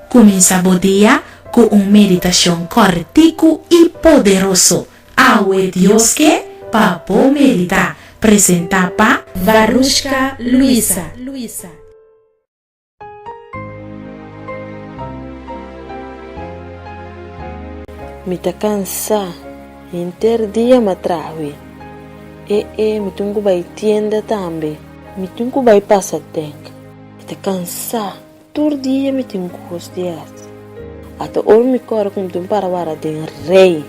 Kuminsá bo dia ku un meditashon kòrtiku i poderoso. Awe Dios ke pa bo meditá. Presentá pa Varushka Luisa. Mi ta kansá, henter dia m'a traha wi. E e, mi tin ku bai tienda tambe. Mi tin ku bai pasa tènk. Mi ta kansá. Tur dia mi tin kos di hasi. Ata ora mi kòrda ku mi tin para wara den rei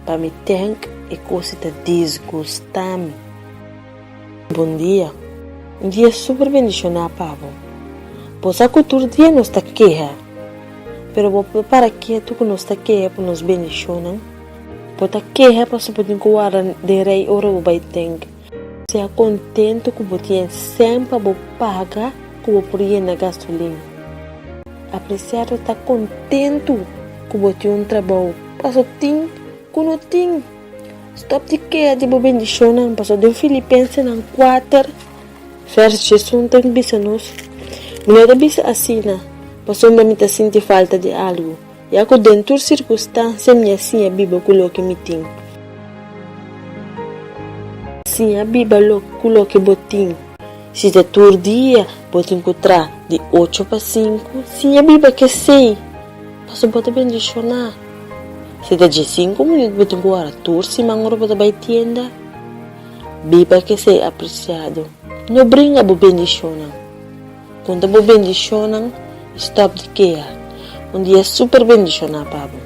pa mi tènk e kos ta disgustá mi. Bon dia. Un dia super bendishoná pa bo. Bo sa ku tur dia nos ta keha. Pero bo por para ketu ku nos ta keha pa nos bendishonnan? Bo ta keha pasobra bo tin ku warda den rei ora bo bai tènk. Sea kontentu ku bo tin e sèn pa bo paga ku bo por yena gasolin. Apresiado ta kontentu ku bo tin un trabou, paso tin ku no tin. Stòp di keha di bo bendishonnan, paso den Filipensenan kuater vèrs diesun ta bisa nos, Mi no ta bisa asina pasobra mi ta sinti falta di algu, ya ku den tur sirkunstansia mi a siña biba ku loke mi tin. Siña biba ku loke bo tin. Si ta tur dia bo tin ku traha di ocho pa sinku, siña biba kesei, pasobra bo ta bendishoná. Si ta diesinku minüt bo tin ku wara tur siman ora bo ta bai tienda, biba kesei apresiado. No bringa bo bendishonnan. Konta bo bendishonnan i stòp di keha. Un dia super bendishoná pa bo.